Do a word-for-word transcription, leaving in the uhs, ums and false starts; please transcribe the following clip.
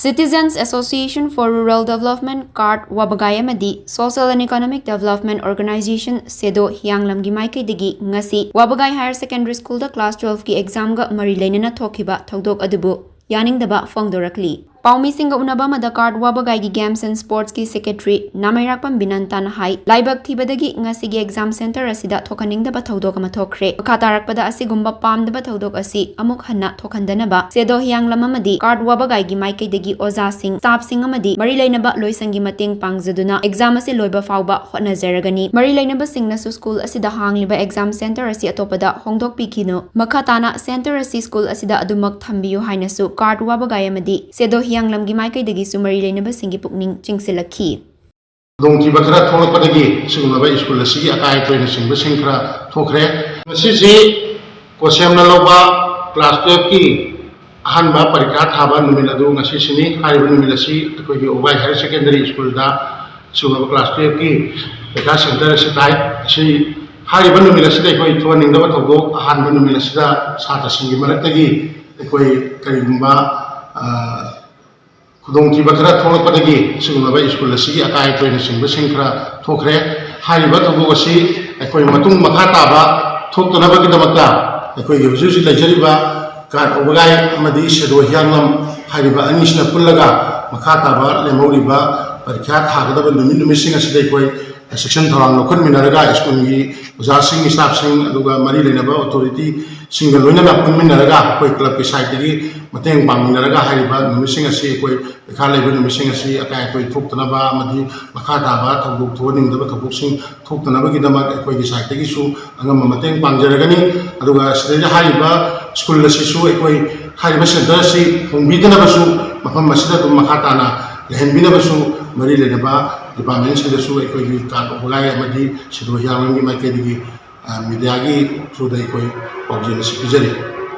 Citizens Association for Rural Development, CARD, ꯋꯥꯕꯒꯥꯏ ꯑꯃꯗꯤ Social and Economic Development Organization, ꯁꯦꯗꯣ ꯍꯤꯌꯥꯡꯂꯝꯒꯤ ꯃꯥꯏꯀꯩꯗꯒꯤ ꯉꯁꯤ ꯋꯥꯕꯒꯥꯏ Higher Secondary Schoolꯗ class twelveꯀꯤ examꯒ ꯃꯔꯤ ꯂꯩꯅꯅ ꯊꯣꯛꯈꯤꯕ ꯊꯧꯗꯣꯛ ꯑꯗꯨꯕꯨ ꯌꯥꯅꯤꯡꯗꯕ ꯐꯣꯡꯗꯣꯔꯛꯂꯤ꯫ ꯄꯥꯎꯃꯤꯁꯤꯡꯒ ꯎꯅꯕ ꯑꯃꯗ CARD ꯋꯥꯕꯒꯥꯏꯒꯤ Games and Sportsꯀꯤ Secretary ꯅꯥꯃꯩꯔꯥꯛꯄꯝ ꯕꯤꯅꯟꯇꯥꯅ ꯍꯥꯏ, ꯂꯥꯏꯕꯛ ꯊꯤꯕꯗꯒꯤ ꯉꯁꯤꯒꯤ exam center ꯑꯁꯤꯗ ꯊꯣꯛꯍꯟꯅꯤꯡꯗꯕ ꯊꯧꯗꯣꯛ ꯑꯃ ꯊꯣꯛꯈ꯭ꯔꯦ꯫ ꯃꯈꯥ ꯇꯥꯔꯛꯄꯗ ꯑꯁꯤꯒꯨꯝꯕ ꯄꯥꯝꯗꯕ ꯊꯧꯗꯣꯛ ꯑꯁꯤ ꯑꯃꯨꯛ ꯍꯟꯅ ꯊꯣꯛꯍꯟꯗꯅꯕ ꯁꯦꯗꯣ ꯍꯤꯌꯥꯡꯂꯝ ꯑꯃꯗꯤ CARD ꯋꯥꯕꯒꯥꯏꯒꯤ ꯃꯥꯏꯀꯩꯗꯒꯤ ꯑꯣꯖꯥꯁꯤꯡ, staffꯁꯤꯡ ꯑꯃꯗꯤ ꯃꯔꯤ ꯂꯩꯅꯕ ꯂꯣꯏꯁꯪꯒꯤ ꯃꯇꯦꯡ ꯄꯥꯡꯖꯗꯨꯅ exam ꯑꯁꯤ ꯂꯣꯏꯕ ꯐꯥꯎꯕ ꯍꯣꯠꯅꯖꯔꯒꯅꯤ꯫ ꯃꯔꯤ ꯂꯩꯅꯕꯁꯤꯡꯅꯁꯨ school ꯑꯁꯤꯗ ꯍꯥꯡꯂꯤꯕ exam center ꯑꯁꯤ ꯑꯇꯣꯞꯄꯗ ꯍꯣꯡꯗꯣꯛꯄꯤꯈꯤꯅꯨ꯫ ꯃꯈꯥ ꯇꯥꯅ center ꯑꯁꯤ school ꯑꯁꯤꯗ ꯑꯗꯨꯃꯛ ꯊꯝꯕꯤꯌꯨ ꯍꯥꯏꯅꯁꯨ CARD ꯋꯥꯕꯒꯥꯏ ꯑꯃꯗꯤ ꯁꯦꯗꯣ ꯍꯤꯌꯥꯡꯂꯝꯒꯤ ꯃꯥꯏꯀꯩꯗꯒꯤꯁꯨ ꯃꯔꯤ ꯂꯩꯅꯕꯁꯤꯡꯒꯤ ꯄꯨꯛꯅꯤꯡ ꯆꯤꯡꯁꯤꯜꯂꯛꯈꯤ꯫ ꯈꯨꯗꯣꯡꯊꯤꯕ ꯈꯔ ꯊꯣꯛꯂꯛꯄꯗꯒꯤ ꯑꯁꯤꯒꯨꯝꯂꯕ school ꯑꯁꯤꯒꯤ ꯑꯀꯥꯏ ꯑꯇꯣꯏꯅꯆꯤꯡꯕꯁꯤꯡ ꯈꯔ ꯊꯣꯛꯈ꯭ꯔꯦ꯫ ꯉꯁꯤꯁꯤ ꯀꯣꯁꯦꯝꯅ ꯂꯧꯕ class twelveꯀꯤ ꯑꯍꯥꯟꯕ ꯄꯔꯤꯈꯥ ꯊꯥꯕ ꯅꯨꯃꯤꯠ ꯑꯗꯨ ꯉꯁꯤꯁꯤꯅꯤ꯫ ꯍꯥꯏꯔꯤꯕ ꯅꯨꯃꯤꯠ ꯑꯁꯤ ꯑꯩꯈꯣꯏꯒꯤ ꯋꯥꯕꯒꯥꯏ Higher Secondary Schoolꯗ ꯑꯁꯤꯒꯨꯝꯂꯕ class twelveꯀꯤ ꯄꯔꯤꯈꯥ center ꯑꯁꯤ ꯇꯥꯏ꯫ ꯑꯁꯤ ꯍꯥꯏꯔꯤꯕ ꯅꯨꯃꯤꯠ ꯑꯁꯤꯗ ꯑꯩꯈꯣꯏ ꯊꯣꯛꯍꯟꯅꯤꯡꯗꯕ ꯊꯧꯗꯣꯛ ꯑꯍꯥꯟꯕ ꯅꯨꯃꯤꯠ ꯑꯁꯤꯗ ꯁꯥꯇ꯭ꯔꯁꯤꯡꯒꯤ ꯃꯔꯛꯇꯒꯤ ꯑꯩꯈꯣꯏ ꯀꯔꯤꯒꯨꯝꯕ, ꯑ, ꯈꯨꯗꯣꯡꯊꯤꯕ ꯈꯔ ꯊꯣꯛꯂꯛꯄꯗꯒꯤ ꯑꯁꯤꯒꯨꯝꯂꯕ school ꯑꯁꯤꯒꯤ ꯑꯀꯥꯏ ꯑꯇꯣꯏꯅꯆꯤꯡꯕꯁꯤꯡ ꯈꯔ ꯊꯣꯛꯈ꯭ꯔꯦ꯫ ꯍꯥꯏꯔꯤꯕ ꯊꯧꯗꯣꯛ ꯑꯁꯤ ꯑꯩꯈꯣꯏ ꯃꯇꯨꯡ ꯃꯈꯥ ꯇꯥꯕ ꯊꯣꯛꯇꯅꯕꯒꯤꯗꯃꯛꯇ ꯑꯩꯈꯣꯏꯒꯤ ꯍꯧꯖꯤꯛ ꯍꯧꯖꯤꯛ ꯂꯩꯖꯔꯤꯕ CARD ꯋꯥꯕꯒꯥꯏ ꯑꯃꯗꯤ ꯁꯦꯗꯣ ꯍꯤꯌꯥꯡꯂꯝ ꯍꯥꯏꯔꯤꯕ ꯑꯅꯤꯁꯤꯅ ꯄꯨꯜꯂꯒ ꯃꯈꯥ ꯇꯥꯕ ꯂꯦꯝꯍꯧꯔꯤꯕ ꯄꯔꯤꯈ꯭ꯌꯥ ꯊꯥꯒꯗꯕ ꯅꯨꯃꯤꯠ ꯅꯨꯃꯤꯠꯁꯤꯡ ꯑꯁꯤꯗ ꯑꯩꯈꯣꯏ ꯆꯦꯛꯁꯤꯟ ꯊꯧꯔꯥꯡ ꯂꯧꯈꯠꯃꯤꯟꯅꯔꯒ schoolꯒꯤ ꯑꯣꯖꯥꯁꯤꯡ, staffꯁꯤꯡ, ꯑꯗꯨꯒ ꯃꯔꯤ ꯂꯩꯅꯕ authorityꯁꯤꯡꯒ ꯂꯣꯏꯅꯅ ꯄꯨꯟꯃꯤꯟꯅꯔꯒ ꯑꯩꯈꯣꯏ clubꯀꯤ sideꯇꯒꯤ ꯃꯇꯦꯡ ꯄꯥꯡꯃꯤꯟꯅꯔꯒ ꯍꯥꯏꯔꯤꯕ ꯅꯨꯃꯤꯠꯁꯤꯡ ꯑꯁꯤ ꯑꯩꯈꯣꯏ ꯄꯔꯤꯈꯥ ꯂꯩꯕ ꯅꯨꯃꯤꯠꯁꯤꯡ ꯑꯁꯤ ꯑꯀꯥꯏ ꯑꯇꯣꯏ ꯊꯣꯛꯇꯅꯕ ꯑꯃꯗꯤ ꯃꯈꯥ ꯇꯥꯕ ꯊꯧꯗꯣꯛ ꯊꯣꯛꯍꯟꯅꯤꯡꯗꯕ ꯊꯧꯗꯣꯛꯁꯤꯡ ꯊꯣꯛꯇꯅꯕꯒꯤꯗꯃꯛ ꯑꯩꯈꯣꯏꯒꯤ sideꯇꯒꯤꯁꯨ ꯑꯉꯝꯕ ꯃꯇꯦꯡ ꯄꯥꯡꯖꯔꯒꯅꯤ꯫ ꯑꯗꯨꯒ ꯁꯤꯗꯩꯗ ꯍꯥꯏꯔꯤꯕ school ꯑꯁꯤꯁꯨ ꯑꯩꯈꯣꯏ ꯍꯥꯏꯔꯤꯕ center ꯑꯁꯤ ꯍꯣꯡꯕꯤꯗꯅꯕꯁꯨ ꯃꯐꯝ ꯑꯁꯤꯗ ꯑꯗꯨꯝ ꯃꯈꯥ ꯇꯥꯅ ꯂꯩꯍꯟꯕꯤꯅꯕꯁꯨ ꯃꯔꯤ ꯂꯩꯅꯕ departmentꯁꯤꯡꯗꯁꯨ ꯑꯩꯈꯣꯏꯒꯤ CARD ꯋꯥꯕꯒꯥꯏ ꯑꯃꯗꯤ ꯁꯦꯗꯣ ꯍꯤꯌꯥꯡꯂꯝꯒꯤ ꯃꯥꯏꯀꯩꯗꯒꯤ, ꯑ, mediaꯒꯤ throughꯗ ꯑꯩꯈꯣꯏ ꯄꯥꯎꯖꯦꯜ ꯑꯁꯤ ꯄꯤꯖꯔꯤ꯫